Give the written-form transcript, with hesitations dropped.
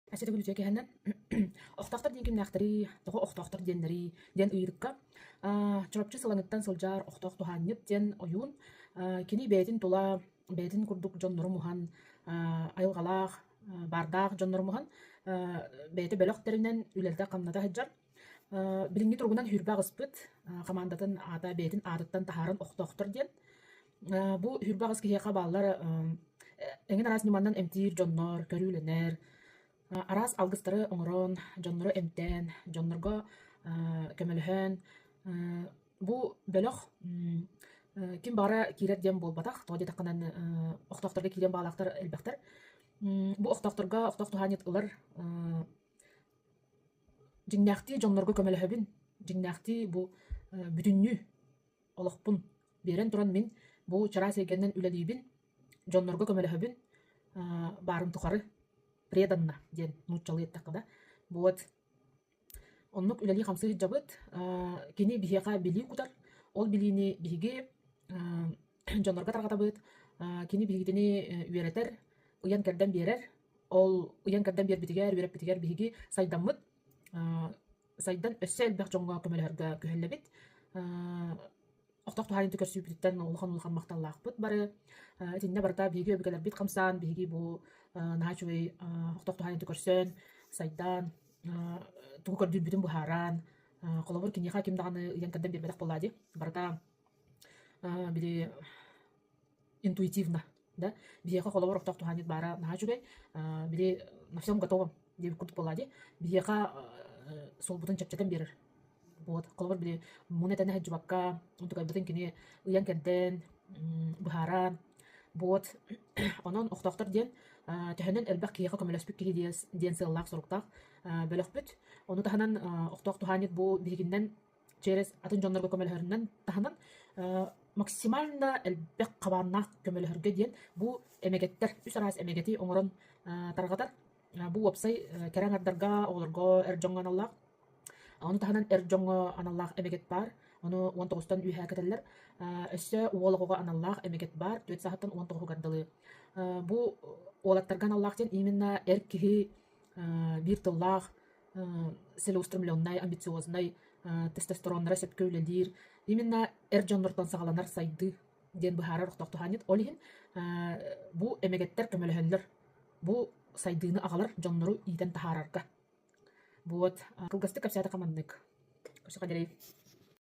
Өссө төгүл үтүө киһинэн охтоохтор диэн кимнээхтэрий, тоҕо охтоохтор диэннэрий диэн ыйытыкка Чурапчы Сылаҥыттан сылдьар охтоох туһаанньыт диэн ойуун кини бэйэтин тула бэйэтин курдук дьоннору муһан айылҕалаах, баардаах дьоннору муһан бэйэтэ бөлөх тэринэн үлэлэтэ-хамната сылдьар. Билиҥҥи туругунан сүүрбэ аҕыспыт хамаандатын аата бэйэтин аатыттан таһааран охтоохтор диэн. Бу 28 киһиэхэ бааллар эҥин араас ньыманан эмтиир дьоннор, көрүүлэнэр, араас алгыстары оҥорон, дьоннору эмтээн, дьоннорго көмөлөһөн, бу бөлөх ким баҕара киирэр диэн буолбатах, тоҕо диэтэххинэ охтоохторго киириэн баҕалаахтар элбэхтэр. Бу охтоохторго охтоох туһаанньыт ылар дьиҥнээхтии дьоннорго көмөлөһөбүн, дьиҥнээхтии бу бүтүннүү олохпун биэрэн туран мин бу чараас эйгэннэн үлэлиибин, дьоннорго көмөлөһөбүн, баарым тухары преданно диэн нууччалыы эттэххэ да. Вот оннук үлэлии-хамсыы сылдьабыт. Кини биһиэхэ билии кутар. Ол билиини биһиги дьоннорго тарҕатабыт. Кини биһигитини үөрэтэр, ыйан-кэрдэн биэрэр. Ол ыйан-кэрдэн биэрбитигэр, үөрэппитигэр биһиги сайдаммыт сайдан өссө элбэх дьоҥҥо көмөлөһөргө күһэллэбит. Охтоох туһаайыыты көрсүүбүтүттэн улахан-улахан махталлаахпыт бары. Итиннэ барыта биһиги өбүгэлэрбит хамсаан, биһиги бу наһаа үчүгэй охтоох туһаайыыты көрсөн, сайдан, тугу көрдүүрбүтүн быһааран, холобур, киниэхэ ким даҕаны ыйан-кэрдэн биэрбэтэх буоллаа дии. Барыта били интуитивно да биһиэхэ холобур охтоох туһаанньыт баара наһаа үчүгэй били на всем готовом диэбит курдук буоллаа дии биһиэхэ суолбутун чэпчэтэн биэрэр вот холобур били муну этэн сылдьыбакка онтукайбытын кини ыйан-кэрдэн быһааран вот онон охтоохтор диэн төһөнөн элбэх киһиэхэ көмөлөспүт киһи диэн сыаллаах-соруктаах бөлөхпүт ону таһынан охтоох туһаанньыт бу биһигиннэн через атын дьоннорго көмөлөһөрүнэн таһынан максимально элбэх хабааннаах көмөлөһөргө диэн бу эмэгэттэр үс араас эмэгэти оҥорон тарҕатар. Бу уопсай кэрэ аҥардарга, оҕолорго, эр дьоҥҥо аналлаах. Ону таһынан эр дьоҥҥо аналлаах эмэгэт баар. Ону 19-тан үөһээ кэтэллэр. Өссө уол оҕоҕо аналлаах эмэгэт баар, 4 сааһыттан 19-угар дылы. Бу уолаттарга аналлаах диэн именно эр киһи биир тыллаах целеустремленнай, амбициознай, тестостероннара сөпкө үлэлиир, именно эр дьоннортон саҕаланар сайдыы диэн быһаарар охтоох туһаанньыт. Ол иһин бу эмэгэттэр көмөлөһөллөр. Бу сайдыыны аҕалар дьоннору иитэн таһаарарга. Вот кылгастык кэпсээтэххэ маннык. Көрсөхө диэри.